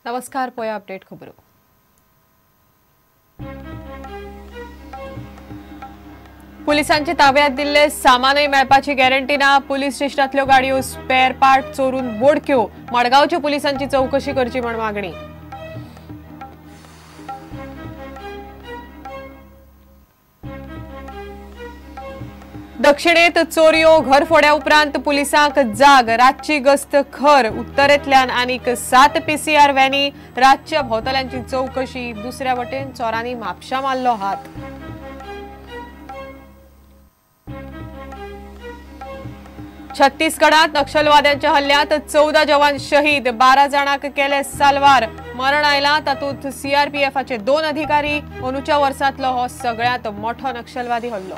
नमस्कार, पोया अपडेट खबरो. पुलिसांच्या ताब्यात दिल्ले सामानय मेळपाची गॅरंटी ना. पुलीस स्टेशनांतल्यो गाडयो स्पेअर पार्ट चोरून बोडक्यो. मडगांवच्या पुलिसांची चौकशी करची म्हण मागणी. दक्षिणेत चोरयो घरफोड्या उपरांत पुलिसांक जाग. रातची गस्त खर. उत्तरेंतल्यान आनीक 7 पीसीआर व्हॅनी. रातच्या भोंवतल्यांची चौकशी. दुसऱ्या वटेन चोरांनी म्हापशा मारलो हात. छत्तीसगडात नक्षलवाद्यांच्या हल्ल्यात 14 जवान शहीद, 12 जाणांक केले साल्वार. मरण आयला तातूंत सीआरपीएफाचे 2 अधिकारी. अंदूच्या वर्सांतलो हो सगळ्यांत मोठो नक्षलवादी हल्लो.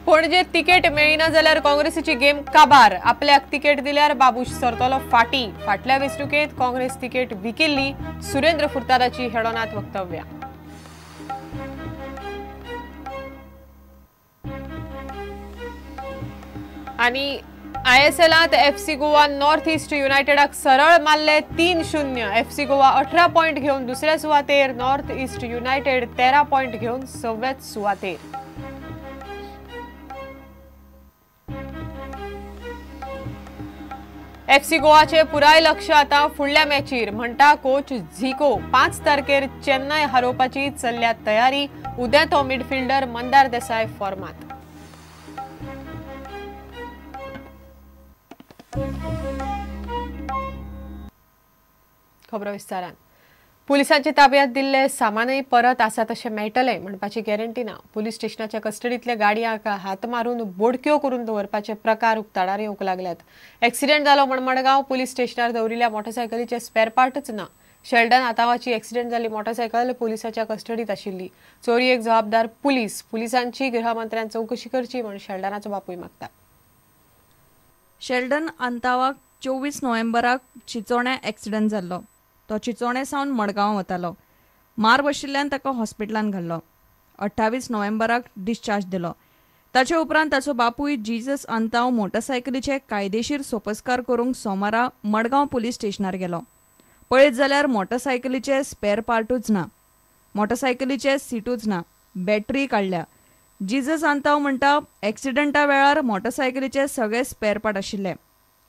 पणजे तिकेट मेळना जाल्यार काँग्रेसीची गेम काबार. आपल्याक तिकेट दिल्यार बाबूश सरतलो फाटी. फाटल्या वेंचणुकेंत काँग्रेस तिकेट विकिल्ली. सुरेंद्र फुर्तादाची हेडोनात वक्तव्या. आनी आयएसएलांत एफसी गोवा नॉर्थ ईस्ट युनायटेडाक सरळ मारले 3-0. एफसी गोवा 18 पॉयंट घेवन दुसऱ्या सुवातेर, नॉर्थ ईस्ट युनायटेड 13 पॉयंट घेवन 6व्याच सुवातेर. एफसी गोवाचे पुराय लक्ष आता फुडल्या मॅचीर म्हणटा कोच झिको. 5 तारखेर चेन्नय हारोवपाची चल्ल्या तयारी. उद्या तो मिडफिल्डर मंदार देसाय फॉर्मात. खबरो विस्तारान. पुलिसांच्या ताब्यात दिल्ले सामानय परत आसा तशें मेळटलें म्हणपाची गॅरंटी ना. पुलीस स्टेशनाच्या कस्टडींतल्या गाडयांक हात मारून बोडक्यो करून दवरपाचे प्रकार उक्ताडार येवंक लागल्यात. एक्सिडेंट जालो म्हण मडगांव पुलीस स्टेशनार दवरिल्ल्या मोटरसायकलीचे स्पेअर पार्टच ना. शेल्डन आतावाची एक्सिडेंट जाल्ली मोटरसायकल पुलिसाच्या कस्टडीत आशिल्ली. चोरयेक जबाबदार पुलीस. पुलिसांची गृहमंत्र्यान चौकशी करची म्हण शेल्डनाचो बापूय मागता. शेल्डन अंतावाक 24 नोव्हेंबराक चिचोण्या एक्सिडेंट जाल्लो. तो चिचोणे सावन मडगांव वतालो. मार बशिल्ल्यान ताका हॉस्पिटलान घाल्लो. 28 नोव्हेंबराक डिस्चार्ज दिलो. ताचे उपरांत ताचो बापूय जीजस अंताव मोटरसायकलीचे कायदेशीर सोपस्कार करूंक सोमारा मडगांव पुलीस स्टेशनार गेलो. पळयत जाल्यार मोटरसायकलीचे स्पेअर पार्टूच ना, मोटरसायकलीचे सिटूच ना, बॅटरी काडल्या. जीजस अंताव म्हणटा एक्सिडंटा वेळार मोटरसायकलीचे सगळे स्पेअर पार्ट आशिल्ले.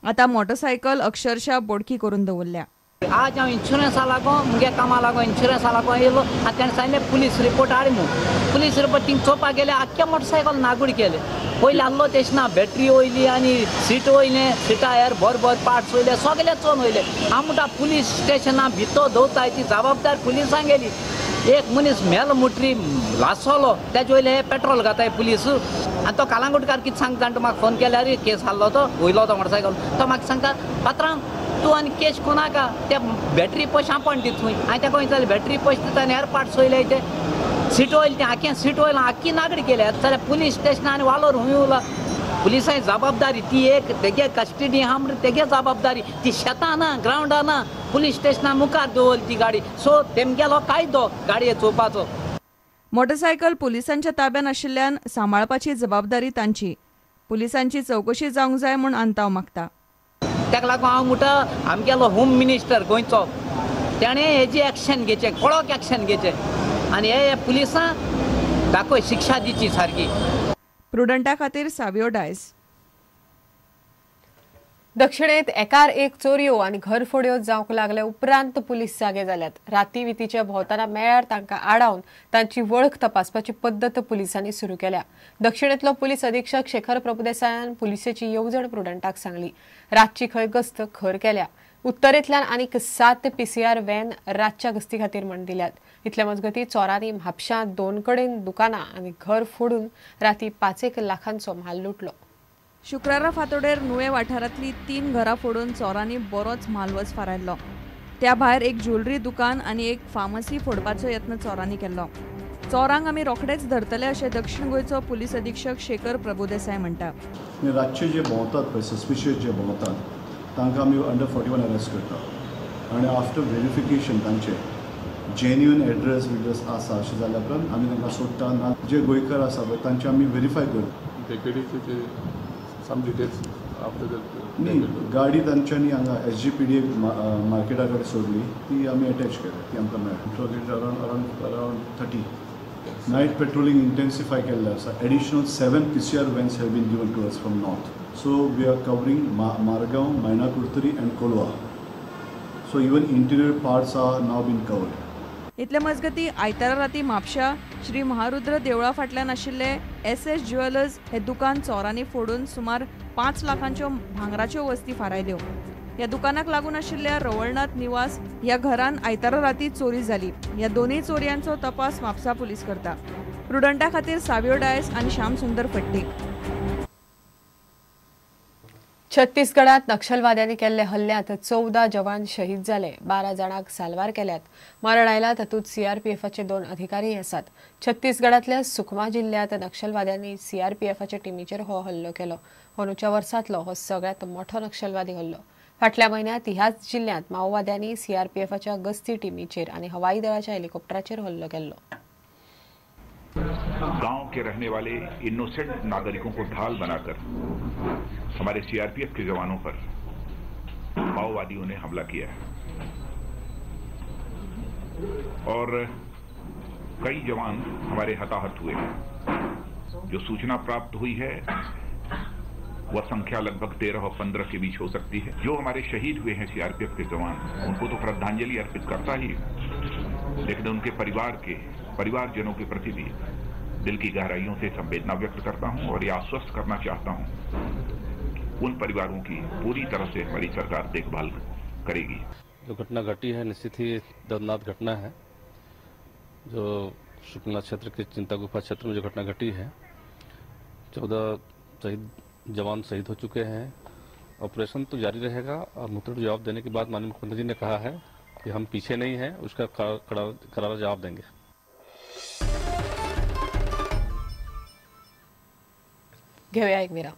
आतां मोटरसायकल अक्षरशः बोडकी करून दवरल्या. आज हांव इन्शुरन्सा लागो मुगे कामा लागो इन्शुरन्सा लागो येयलो आनी तेणें सांगलें पुलीस रिपोर्ट हाड म्हूण. पुलीस रिपोर्ट थिंग चोवपाक गेले आख्खे मोटरसायकल नागूड केले. पयलीं आहलो तेश ना, बॅटरी वयली आनी सीट वयलें, सिटा हेर बरे बरे पार्ट्स वयले, सगळे चोवन वयले. हांव म्हणटा पुलीस स्टेशना भितर दवरताय ती जबाबदार पुलिसांक गेली. एक मनीस मेलो मुटरी लासलो तेजे वयले पेट्रोल घाताय पुलीस. आनी तो कालांगुटकार कितें सांगता जाणा, म्हाका फोन केल्यार केस आहलो तो वयलो तो मोटरसायकल. तो म्हाका सांगता पात्रांव तूं आनी केश कोनाका, ते बॅटरी पयशे आपोवन दिता थंय. हांवें ताका विचारलें बॅटरी पयशे दिता आनी हेर पार्ट्स वयले ते सीट वयले, तें आख्खें सीट वयलें आख्खी नागडी केल्या. जाल्यार पुलीस स्टेशनार आनी वालोर हुंय उरला. पुलिसांची जबाबदारी ती एक तेगे कस्टडी आहा म्हणून तेगे जबाबदारी ती शेतां ना, ग्रावंडां ना, पुलीस स्टेशना मुखार दवरली ती गाडी. सो तेमगेलो कायदो गाडये चोवपाचो. मोटरसायकल पुलिसांच्या ताब्यात आशिल्ल्यान सांबाळपाची जबाबदारी तांची. पुलिसांची चौकशी जावंक जाय म्हूण अंताव मागता. ताका लागून हांव म्हणटा आमगेलो होम मिनिस्टर गोंयचो तेणें हेजी एक्शन घेवचें, कडक एक्शन घेवचें आनी हे पुलिसांक दाखय शिक्षा दिवची सारकी. प्रुडंटा खातीर सावियो डायस. दक्षिणेत एकार एक चोरयो आनी घरफोड्यो जावंक लागले उपरांत पुलीस जागे जाल्यात. राती वितीचे भोंवतना मेळ्यार तांकां आडावन तांची वळख तपासपाची पद्दत पुलिसांनी सुरू केल्या. दक्षिणेतलो पुलीस अधीक्षक शेखर प्रभुदेसायान पुलिसेची येवजण प्रुडंटाक सांगली. रातची खंय गस्त खर केल्या. उत्तरेंतल्यान आनीक 7 पीसीआर व्हॅन रातच्या गस्ती खातीर म्हण दिल्यात. इतले मजगती चोरांनी म्हापशां 2 कडेन दुकानां आनी घर फोडून राती 5 लाखांचो म्हाल लुटलो. शुक्रारा फांतोडेर नुवें वाठारांतली 3 घरां फोडून चोरांनी बरोच म्हालवज फारायल्लो. त्या भायर एक ज्वेलरी दुकान आनी एक फार्मसी फोडपाचो यत्न चोरांनी केल्लो. चोरांक आमी रोखडेच धरतले अशें दक्षिण गोंयचो पुलीस अधीक्षक शेखर प्रभुदेसाय म्हणटा. रातचे जे भोंवतात पळय, सस्पिशियस जे भोंवतात तांकां आमी अंडर 41 अरेस्ट करता आनी आफ्टर व्हेरिफिकेशन तांचे जेन्युइन एड्रेस बिड्रेस आसा अशें जाल्या उपरांत आमी तांकां सोडटा. ना जे गोंयकार आसा पळय तांचे आमी व्हेरीफाय करता. Some details न्ही, गाडी तांच्यांनी हांगा एस जी पी डी मार्केटा कडेन सोडली, ती आमी एटॅच केल्या, ती आमकां मेळ्ळी. Around 30. Night patrolling intensify केल्लें आसा. Additional 7 PCR vans have been given to us from north. So we are covering Margao, Maina Curtorim and Colva. So even interior parts are now been covered. इतले मजगती आयतारा राती म्हापशा श्री महारुद्र देवळा फाटल्यान आशिल्ले S S jewellers हे दुकान चोरांनी फोडून सुमार 5 लाखांच्यो भांगराच्यो वस्ती फारायल्यो. ह्या दुकानाक लागून आशिल्ल्या रवळनाथ निवास ह्या घरान आयतारा राती चोरी जाली. ह्या दोनूय चोरयांचो तपास म्हापसा पुलीस करता. प्रुडंटा खातीर सावियो डायस आनी श्यामसुंदर फट्टी. छत्तीसगडात नक्षलवाद्यांनी केल्ले हल्ल्यात 14 जवान शहीद जाले, 12 जाणांक साल्वार केल्यात. मरण आयला तातूंत सीआरपीएफाचे 2 अधिकारी आसात. छत्तीसगडांतल्या सुकमा जिल्ल्यांत नक्षलवाद्यांनी सीआरपीएफाच्या टिमीचेर हो हल्लो केलो. अंदूच्या वर्सांतलो हो सगळ्यांत मोठो नक्षलवादी हल्लो. फाटल्या म्हयन्यांत ह्याच जिल्ल्यांत माओवाद्यांनी सीआरपीएफाच्या गस्ती टिमीचेर आनी हवाई दळाच्या हेलिकॉप्टराचेर हल्लो केल्लो. गांव के रहने वाले इनोसेंट नागरिकों को ढाल बनाकर हमारे सीआरपीएफ के जवानों पर माओवादियों ने हमला किया है और कई जवान हमारे हताहत हुए हैं। जो सूचना प्राप्त हुई है वह संख्या लगभग 13 और 15 के बीच हो सकती है। जो हमारे शहीद हुए हैं सीआरपीएफ के जवान, उनको तो श्रद्धांजलि अर्पित करता ही, लेकिन उनके परिवारजनों के प्रति भी दिल की गहराइयों से संवेदना व्यक्त करता हूं और यह आश्वस्त करना चाहता हूं उन परिवारों की पूरी तरह से हमारी सरकार देखभाल करेगी। जो घटना घटी है निश्चित ही दर्दनाक घटना है। जो सुकमा क्षेत्र के चिंता गुफा क्षेत्र में जो घटना घटी है, 14 शहीद जवान शहीद हो चुके हैं। ऑपरेशन तो जारी रहेगा और मुतलब जवाब देने के बाद माननीय मुख्यमंत्री जी ने कहा है कि हम पीछे नहीं हैं, उसका करारा जवाब देंगे। घेऊया एक विराम.